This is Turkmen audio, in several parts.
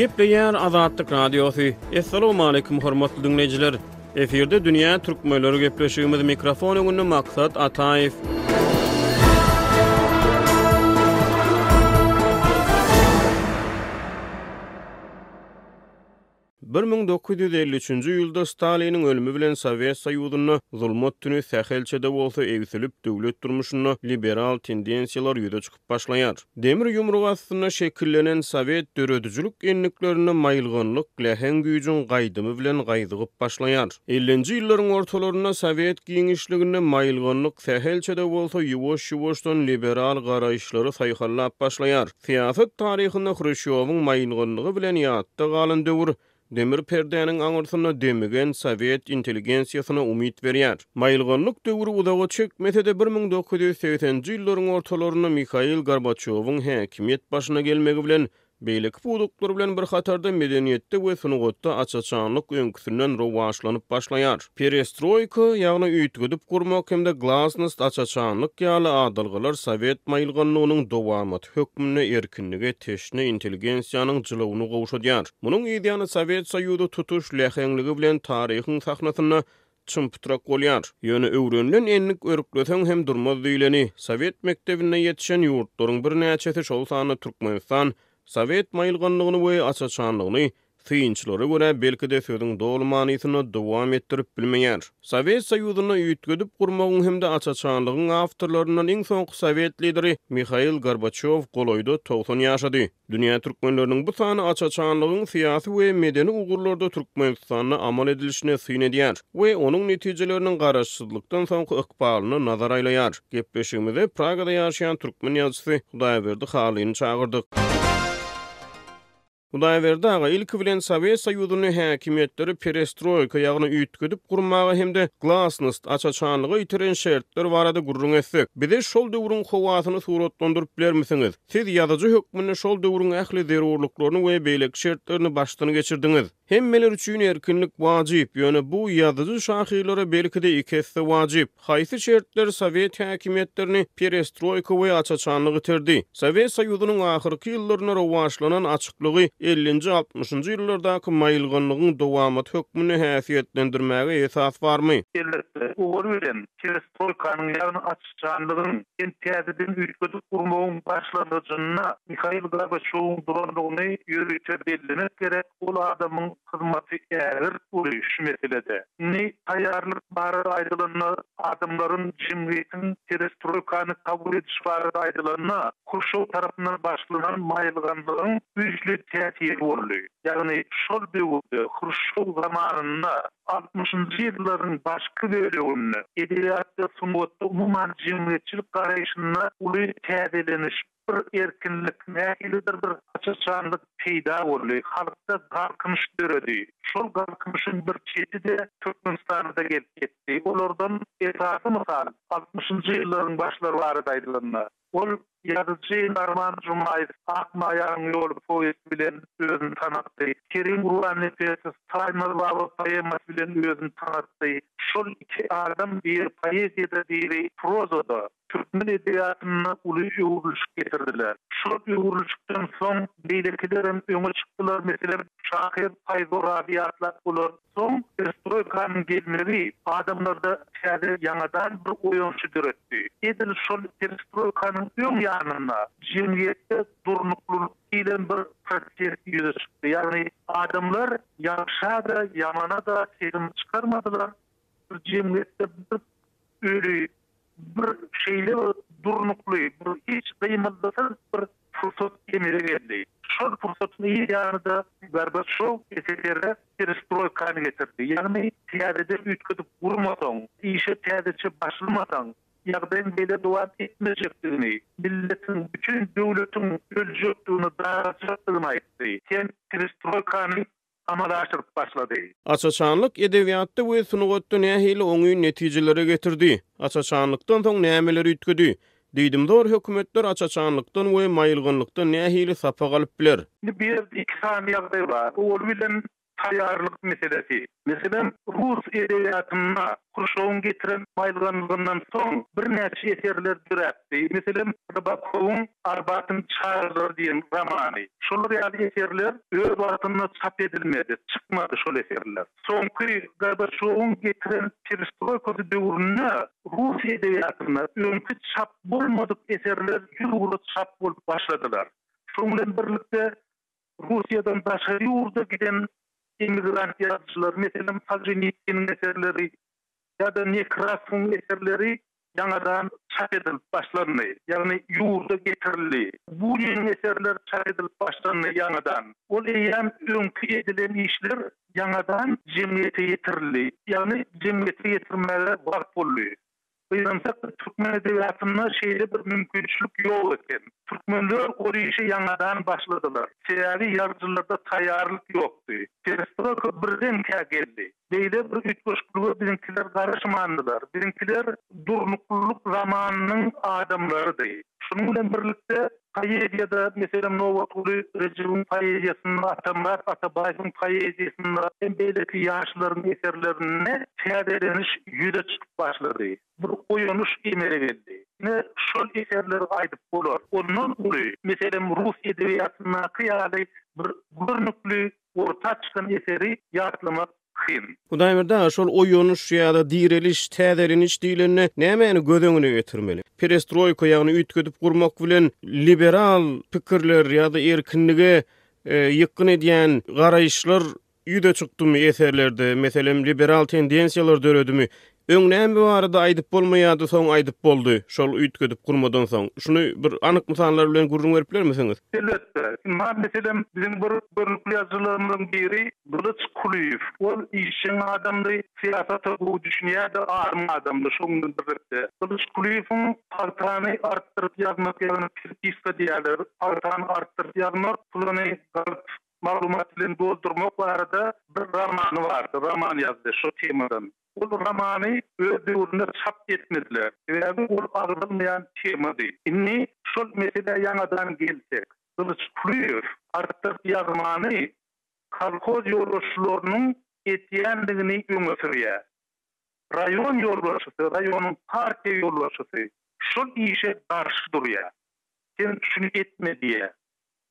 Gepleýär Azatlyk Radiosy. Assalamualaikum hormatly diňleýjiler. Efirde dünýä türkmenleri gepleşigimiz mikrofon öňünde Maksat Ataýew. 1953-nji ýylda Staliniň ölümi bilen Sowet Soýuzynda zulmat tüni sähelçe-de bolsa egsilip, döwlet durmuşynda liberal tendensiýalar ýüze çykyp başlaýar. Demir ýumruk astynda şekillenen sowet döredijilik endiklerinde maýylganlyk läheň güýjüň gaýdymy bilen gaýzygyp başlaýar. Ellinji ýyllaryň ortalarynda sowet giňişliginde maýylganlyk sähelçe-de bolsa ýuwaş-ýuwaşdan liberal garaýyşlary saýhallap başlaýar. Syýasat taryhynda Hruşýowyň maýylganlygy bilen ýatda galan döwür demir perdäniň aňyrsynda demigen sowet intelligensiýasyna umyt berýär. Maýylganlyk döwri uzaga çekmese-de, 1980-nji ýyllaryň ortalarynda Mihail Gorbaçýowyň häkimiýet başyna gelmegi bilen Beýleki pudaklar bilen bir hatarda medeniýetde we sungatda aç-açanlyk öňküsinden rowaçlanyp başlaýar. Perestroýka, ýagny üýtgedip gurmak hem-de glasnost aç-açanlyk ýaly adalgalar sowet maýylganlygynyň dowamaty hökmünde erkinlige teşne intelligensiýanyň jylawyny gowşadýar. Munuň yzýany Sowet Soýuzy tutuş läheňligi bilen taryhyň sahnasynda çym-pytrak bolýar. Ýöne öwrenilen endik örkleseň hem durmaz diýleni, sowet mekdebinde ýetişen ýurtlaryň birnäçesi, şol sanda Türkmenistan sowet maýylganlygyny we aç-açanlygyny, synçylara görä, belki-de sözüň doly manysynda dowam etdirip bilmeýär. Sowet Soýuzynda üýtgedip gurmagyň hem-de aç-açanlygyň awtorlaryndan iň soňky sowet lideri Mihail Gorbaçýow golaýda 90 ýaşady. Dünýä türkmenleriniň bu sany aç-açanlygyň syýasy we medeni ugurlarda Türkmenistanda amal edilişine syn edýär we onuň netijeleriniň garaşsyzlykdan soňky ykbalyna nazar aýlaýar. Gepleşigimize Pragada ýaşaýan türkmen ýazyjysy Hudaýberdi Hallyny çagyrdyk. Hudaýberdi aga, ilki bilen Sowet Soýuzynda häkimiýetleri perestroýka, ýagny üýtgedip gurmaga hem-de glasnost, aç-açanlyga iteren şertler barada gürrüň etsek. Bize şol döwrüň howasyny suratlandyryp bilermisiňiz? Siz ýazyjy hökmünde şol döwrüň ähli zerurlyklaryny we beýleki şertlerini başdan geçirdiňiz. Hemmeler üçin erkinlik wajyp, ýöne bu ýazyjy-şahyrlara belki-de iki esse wajyp. Haýsy şertler sowet häkimiýetlerini perestroýka we aç-açanlyk iterdi? Sowet Soýuzynyň ahyrky ýyllarynda rowaçlanan açyklygy ellinji-altmyşynjy ýyllardaky maýylganlygyň dowamaty hökmünde häsiýetlendirmäge esas barmy? Elbetde, owaly bilen perestroýkanyň, ýagny açyşjanlygyň hem täzeden üýtgedip gurmagyň başlangyjynda Mihail Gorbaçýowyň durandygyny ýörite bellemek gerek, ol adamyň hyzmaty ägirt uly şu meselede. Indi taýýarlyk barada aýdylanda, adamlaryň, jemgyýetiň perestroýkany kabul edişi barada aýdylanda, Hruşýow tarapyndan başlanan maýylganlygyň güýçli täsiri boldy. Ýagny şol döwürde, Hruşýow zamanynda Altmyşynjy ýyllaryň başky böleginde edebiýatda, sungatda, umuman, jemgyýetçilik garaýşynda uly täzeleniş, bir erkinlik, nähilidir bir aç-açanlyk peýda boldy. Halkda galkynyş döredi. Şol galkynyşyň bir çeti-de Türkmenistana-da gelip ýetdi. Olardan esasy mysal, altmyşynjy ýyllaryň başlary barada aýdylanda, Ol ýazyjy Narman Jumaýew Ak maýanyň ýoly powesti bilen özüni tanatdy. Kerim Gurbannepesow Taýmaz baba poemasy bilen özüni tanatdy. Şol iki adam biri poeziýada biri prozada türkmen edebiýatynda uly öwrülişik getirdiler. Şol öwrülişikden soň beýlekilerem öňe çykdylar meselem şahyr Paýzy Orazy ýatlap bolar. Soň perestroýkanyň gelmegi adamlarda täze ýaňadan bir oýanyşy döretdi. Edil şol perestroýkanyň öň ýanynda jemgyýetde durnuklylyk diýlen bir proses ýüze çykdy. Ýagny adamlar ýagşa-da, ýamana-da sesini çykarmadylar. Bir jemgyýetde bir öli Bir şeýle bir durnukly, bir hiç gymyldysyz bir pursat emele geldi. Şol pursatyň yz ýany-da Gorbaçýow SSR-e perestroýkany getirdi. Ýagny täzeden üýtgedip gurmasaň, işe täzeçe başlamasaň, ýagdaýyň beýle dowam etmejekdigini, milletiň, bütin döwletiň öljekdigini, daraljakdygyny aýtdy. Hem perestroýkany amala aşyryp başlady. Aç-açanlyk edebiýatda we sungatda nähili oňyn netijelere getirdi? Aç-açanlykdan soň nämeler üýtgedi? Diýdimzor hökümetler aç-açanlykdan we maýylganlykdan nähili sapak alyp biler? Indi bu ýerde iki sany ýagdaý bar. Owaly bilen. taýýarlyk meselesi. Meselem, rus edebiýatynda Hruşowyň getiren baýylganlygyndan soň birnäçe eserler döräpdi. Meselem, Rybakowyň Arbatyň çagalary diýen romany. Şolar ýaly eserler öz wagtynda çap edilmedi, çykmady şol eserler. Soňky Gorbaçýowyň getiren perestroýkasy döwründe rus edebiýatynda öňki çap bolmadyk eserler ýüzugra çap bolup başladylar. Şonuň bilen birlikde Russiýadan daşary ýurda giden emigrant ýazyjylar, meselem, Solženitsiniň eserleri ýa-da Nekrasowyň eserleri ýaňadan çap edilip başlandy, ýagny ýurda getirildi. Buniniň eserleri çap edilip başlandy ýaňadan. Ol eýýäm öňki edilen işler ýaňadan jemgyýete ýetirildi, ýagny jemgyýete ýetirmäge wagt boldy. Gynansak-da, türkmen edebiýatynda şeýle bir mümkinçilik ýok eken. Türkmenler ol işe ýaňadan başladylar. Sebäbi ýazyjylarda taýýarlyk ýokdy. Perestroýka birdenkä geldi. Beýle bir üýtgeşiklige biziňkiler garaşmandylar. Biziňkiler durnuklylyk zamanynyň adamlarydy. Şunuň bilen birlikde, poeziýada, meselem, Nobatguly Rejebiň poeziýasynda, Atamyrat Atabaýewiň poeziýasynda hem beýleki ýaşlaryň eserlerinde täzeleniş ýüze çykyp başlady. Bir oýanyş emele geldi. Ine, şol eserleri aýdyp bolar. Ondan uly, meselem, rus edebiýatyndaky ýaly bir görnükli orta çykan eseri ýatlamak kyn. Hudaýberdi aga, şol oýanyş ýa-da direliş, täzeleniş diýlende nämäni göz öňüne getirmeli? Perestroýka, ýagny üýtgedip gurmak bilen liberal pikirler ýa-da erkinlige ýykgyn edýän garaýyşlar ýüze çykdymy eserlerde? Meselem, liberal tendensiýalar döredimi? Öň näme barada aýdyp bolmaýardy, soň aýdyp boldy, şol üýtgedip gurmadan soň? Şuny bir anyk mysallar bilen gürrüň berip bilermisiňiz? Elbetde. Ynha, meselem, biziň bir görnükli ýazyjylarymyzyň biri Gylyç Kulyýew. Ol işjeň adamdy, syýasata gowy düşünýärdi, alym adamdy şoň bilen birlikde. Gylyç Kulyýewiň Pagtany artdyryp ýazmak, ýagny perpiska diýýärler, pagtany artdyryp ýazmak, pylany galp maglumat bilen doldurmak barada bir romany bardy, roman ýazdy şo temadan. Ol romany öz döwründe çap etmediler. Sebäbi ol agzalmaýan temady. Indi şol meselä ýaňadan gelsek, Gylyç Kulyýew artdyryp ýazmany kolhoz ýolbaşçylarynyň edýändigini öňe sürýär. Raýon ýolbaşçysy, raýonyň partiýa ýolbaşçysy şol işe garşy durýar. Sen şuny etme diýýär.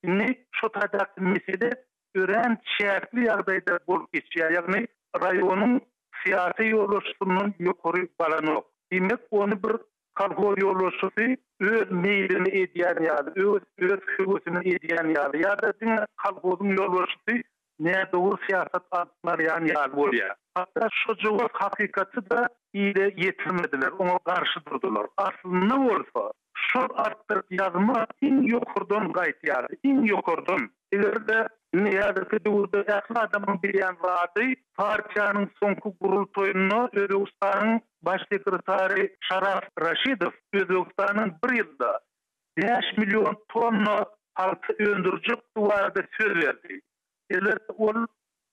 Indi şo taýdaky mesele örän çäkli ýagdaýda bolup geçýär, ýagny raýonyň syýasy ýolbaşçysyndan ýokary baranok. Diýmek, ony bir kolhoz ýolbaşçysy öz meýlini edýän ýaly, öz öz höwesini edýän ýaly ýa-da diňe kolhozyň ýolbaşçysy nädogry syýasat alyp barýan ýaly bolýar. Hatda şojagaz hakykaty-da ile ýetirmediler, oňa garşy durdular. Aslynda bolsa, Şol artdyryp ýazma iň ýokardan gaýtýardy, iň ýokardan. Eger-de indi häzirki döwürde ähli adamyň bilýän zady, partiýanyň soňky gurultaýynda Özbegistanyň Baş sekretary Şaraf Raşidow Özbegistanyň bir ýylda 5 million tonna pagta öndürjekdigi barada söz berdi. Elbetde, ol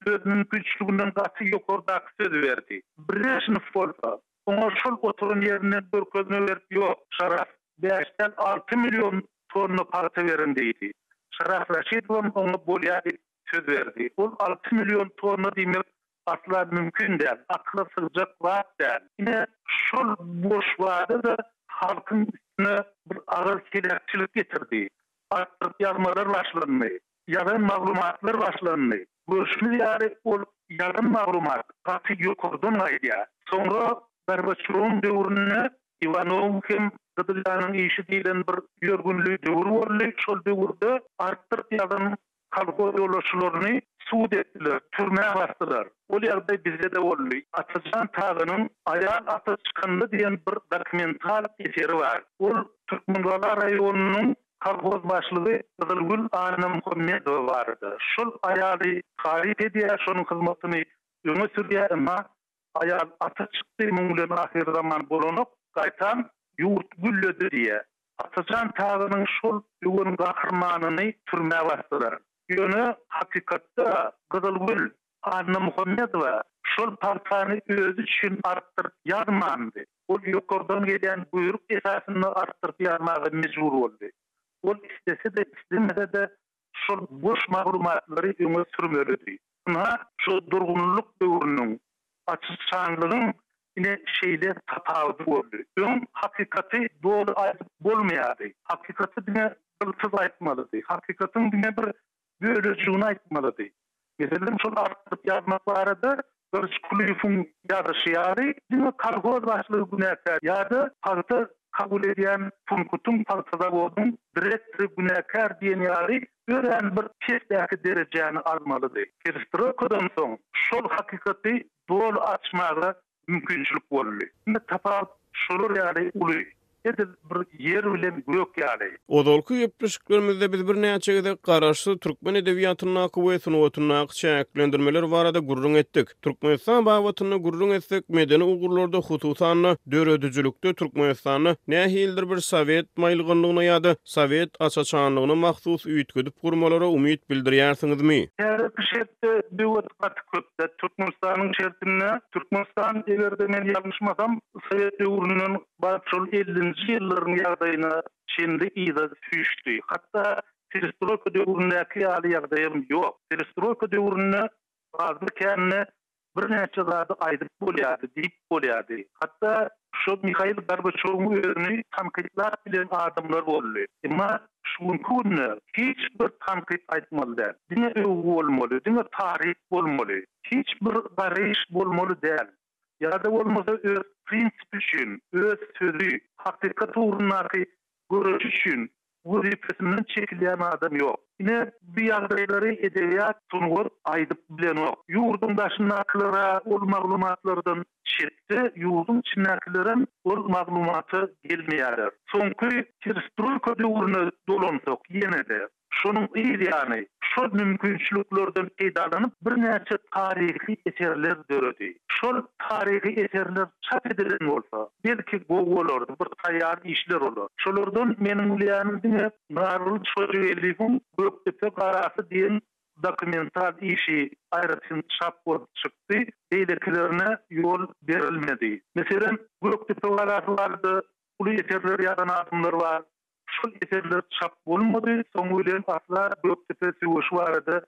öz mümkinçiliginden gaty ýokardaky sözi berdi. Brežnew bolsa Oňa şol oturan ýerinden görkezme berip, Ýok, Şaraf, bäş däl, 6 million tonna pagta beriň diýdi. Şaraf Raşidowam oňa bolýa diýip söz berdi. Ol 6 million tonna diýmek asla mümkin däl, akyla sygjak zat däl. Ine, şol boş wada-da halkyň üstüne bir agyr heläkçilik getirdi. Artdyryp ýazmalar başlandy. Ýalan maglumatlar başlandy. Görşümiz ýaly, ol ýalan maglumat gaty ýokardan gaýdýar. Soňra Gorbaçýowyň döwründe Iwanowyň hem Gyzylýanyň işi diýlen bir ýörgünli döwür boldy. Şol döwürde artdyryp ýazan kolhoz ýolbaşçylaryny sud etdiler, türmä basdylar. Ol ýagdaý bizde-de boldy. Atajan Taganyň Aýal ata çykanda diýen bir dokumental eseri bar. Ol Türkmengala raýonynyň Kolhoz başlygy Gyzylgül Annamuhammedowa barada. Şol aýaly taryp edýär, şonuň hyzmatyny öňe sürýär, ynha, aýal ata çykdy, muň bilen ahyrzaman bolanok, gaýtam ýurt gülledi diýýär. Atajan Taganyň şol öwen gahrymanyny türmä basdylar. Ýöne hakykatda Gyzylgül Annamuhammedowa şol pagtany özi üçin artdyryp ýazmandy. Ol ýokardan gelýän buýruk esasynda artdyryp ýazmaga mejbur boldy. Ol islese-de, islemese-de şol boş maglumatlary öňe sürmelidi. Ynha, şu durgunlylyk döwrüniň, açyşanlygyň ine şeýle tapawudy boldy. Öň hakykaty doly aýdyp bolmaýardy. Hakykaty diňe gyltyz aýtmalydy. Hakykatyň diňe bir bölejigini aýtmalydy. Meselem, şol artdyryp ýazmak barada Gylyç Kulyýewiň ýazyşy ýaly, diňe kolhoz başlygy günäkär ýa-da pagta kabul edýän punkutyň, pagta zawodyň direktory günäkär diýen ýaly örän bir pesdäki derejäni almalydy. Perestroýkadan soň şol hakykaty doly açmaga mümkinçilik boldy. Indi tapawut şolar ýaly uly, edil bir ýer bilen gök ýaly. Ozalky gepleşiklerimizde biz birnäçe gezek garaşsyz türkmen edebiýatyndaky we sungatyndaky çäklendirmeler barada gürrüň etdik. Türkmenistan babatynda gürrüň etsek, medeni ugurlarda, hususan-da, döredijilikde Türkmenistanda nähilidir bir sowet maýylgynlygyna ýa-da sowet aç-açanlygyna mahsus üýtgedip gurmalara umyt bildirýärsiňizmi? Häzirki şertde böwet gaty köp-dä. Türkmenistanyň şertinde, Türkmenistan, eger-de men ýalňyşmasam, sowet döwründen baryp şol ellinji ýyllaryň ýagdaýyna çenli yza süýşdi. Hatda perestroýka döwründäki ýaly ýagdaýam ýok. Perestroýka döwründe azda-kände birnäçe zady aýdyp bolýardy, diýip bolýardy. Hatda şo Mihail Gorbaçýowyň özüni tankytlap bilen adamlar boldy. Emma şu günki günde hiç bir tankyt aýtmaly däl. Diňe öwgi bolmaly, diňe taryp bolmaly. Hiç bir garaýyş bolmaly däl. Ýa-da bolmasa öz prinsipi üçin, öz sözi, hakykat ugrundaky göreşi üçin Wezipesinden çekilýän adam ýok. Ine, bu ýagdaýlary edebiýat, sungat aýdyp bilenok. Ýurduň daşyndakylar-a ol maglumatlardan çetde, ýurduň içindäkilerem ol maglumata gelmeýärler. Soňky perestroýka döwrüne dolansak ýene-de, Şonuň yz ýany, şol mümkinçiliklerden peýdalanyp birnäçe taryhy eserler döredi. Şol taryhy eserler çap edilen bolsa, belki gowy bolardy, bir taýýar işler olar. Şolardan meniň bilýänim diňe Nargylyç Hojageldiýewiň Gökdepe galasy diýen dokumental işi aýratyn çap bolup çykdy, beýlekilerine ýol berilmedi. Meselem, Gökdepe galasy barada uly eserler ýazan adamlar bar. Şol eserler çap bolmady, soňy bilen asla Gökdepe söweşi barada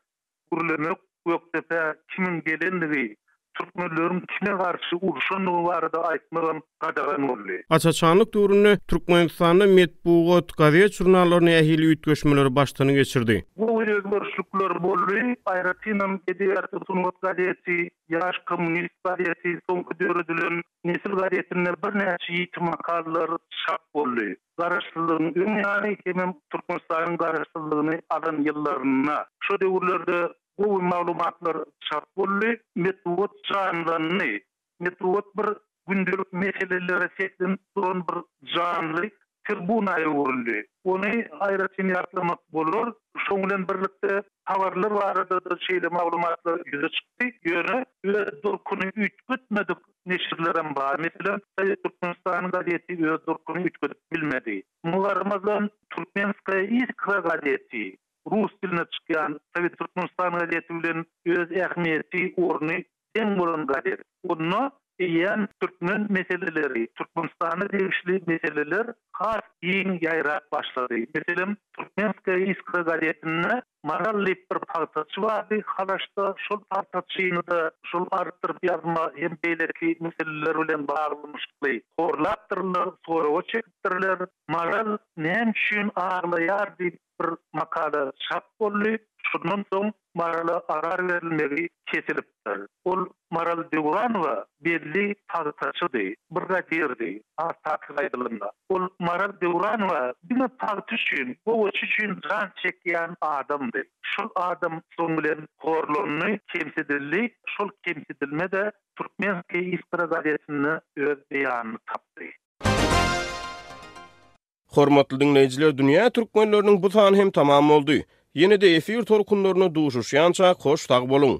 gürlemek, Gökdepä kimiň gelendigi, türkmenleriň kime garşy urşandygy barada aýtmagam gadagan boldy. Aç-açanlyk döwründe Türkmenistanda metbugat, gazet-žurnallar nähili üýtgeşmeleri başdan geçirdi? Gowy özgerişlikler boldy. Aýratynam Edebiýat we sungat gazeti, Ýaş kommunist gazeti, soňky döredilen Nesil gazetinde birnäçe ýiti makalalar çap boldy. Garaşsyzlygyň öň ýany hemem Türkmenistanyň Garaşsyzlygyny alan ýyllarynda, şo döwürlerde gowy maglumatlar çap boldy, metbugat janlandy. Metbugat bir gündelik meselelere seslenip duran bir janly tribuna öwrüldi. Ony aýratyn ýatlamak bolar. Şoň bilen birlikde habarlar barada-da şeýle maglumatlar ýüze çykdy. Ýöne öz durkuny üýtgetmedik neşirlerem bar. Meselem, Sowet Türkmenistany gazeti öz durkuny üýtgedip bilmedi. Muňa garamazdan, Türkmenskaýa iskra gazeti, rus dilinde çykýan Sowet Türkmenistany gazeti bilen öz ähmiýeti, orny deň bolan gazet. Onda eýýäm türkmen meseleleri, Türkmenistana degişli meseleler has giň ýaýrap başlady. Meselem, Türkmenskaýa iskra gazetinde Maral diýip bir pagtaçy bardy Halaşda, şol pagtaçyny-da şol artdyryp ýazma hem beýleki meseleler bilen baglanyşykly horlapdyrlar, soraga çekipdirler. Maral näme üçin aglaýar diýip bir makala çap boldy. Şondan soň Marala azar berilmegi kesilipdir. Ol Maral Döwranowa belli pagtaçydy, brigadirdi, has takyk aýdylanda. Ol Maral Döwranowa diňe pagta üçin, gowaça üçin jan çekýän adamdy. Şol adam soň bilen horlandy, kemsidildi. Şol kemsidilme-de Türkmenskiýa iskra gazetinde öz beýanyny tapdy. Hormatly diňleýjiler Dünýä Türkmenleriniň bu sany hem tamam boldy. Ýene-de efir tolkunlarynda duşuşýançak hoş sag boluň.